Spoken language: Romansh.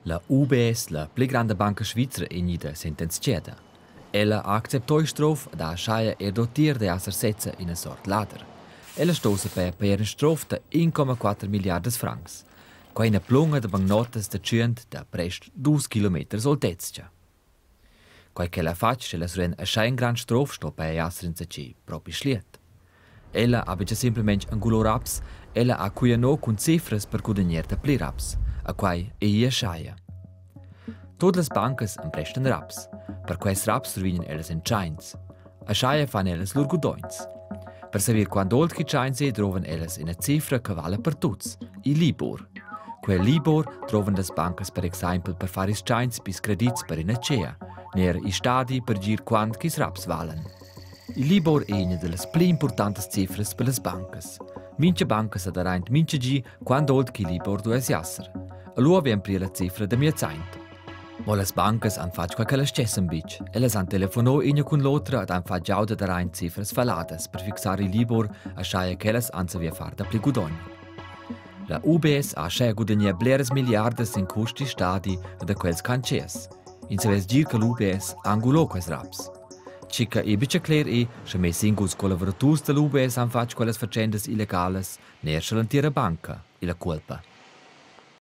La UBS, la pli granda banca svizra, è gnida sentenziada. Ella ha acceptò il strof ed ha aschia er dotier da esser sezza ina sort lader. Ella sto saper pajar in strof da 1,4 milliardas francs. Quai è ina plunga da bancnotas da tschient da prest dus kilometers altezza. Quai ch'ella ha fatg, sche la Suren aschia in grand strof sto pajar esser insatgi propi schliet. Ella ha buca semplamein engulau raps, ella ha cuglienau cun cefras per gudagnar dapli raps, e quai ei aschia. Tut las bancas emprestan raps. Per quests raps survegnan ellas entscheins. Aschia fan ellas lur gudogns. Per saver quant ault che tscheins ei drovan ellas ina cifra che vala per tuts, il Libor. Quel Libor drovan las bancas per exempel per far ils tscheins pils credits per ina tgea, ner il stadi per gir quant ch'ils raps valen. Il Libor è ina da las pli importantas cifras per las bancas. Mincha banca sa dar aint mincha gi quant old che Libor duess esser. Allura vegn pria la cifra da miez aint. Mo las bancas han fatg quai ch'ellas stessan betg. Ellas han telefonò ina cun l'otra ed han fatg giau da dar aint cifras falladas per fixar il Libor, aschia ch'ellas han saviu far dapli gudogn. La UBS ha aschia gudagnà bleras milliardas sin custi stadi e da quels cantiers. Ins savess dir che l'UBS ha angulò quels raps. Tgi che ei buca cler ei, sche mes singuls collavuraturs dall'UBS han fatg quellas fatschentas illegalas, ner sche l'entira banca ei la cuolpa.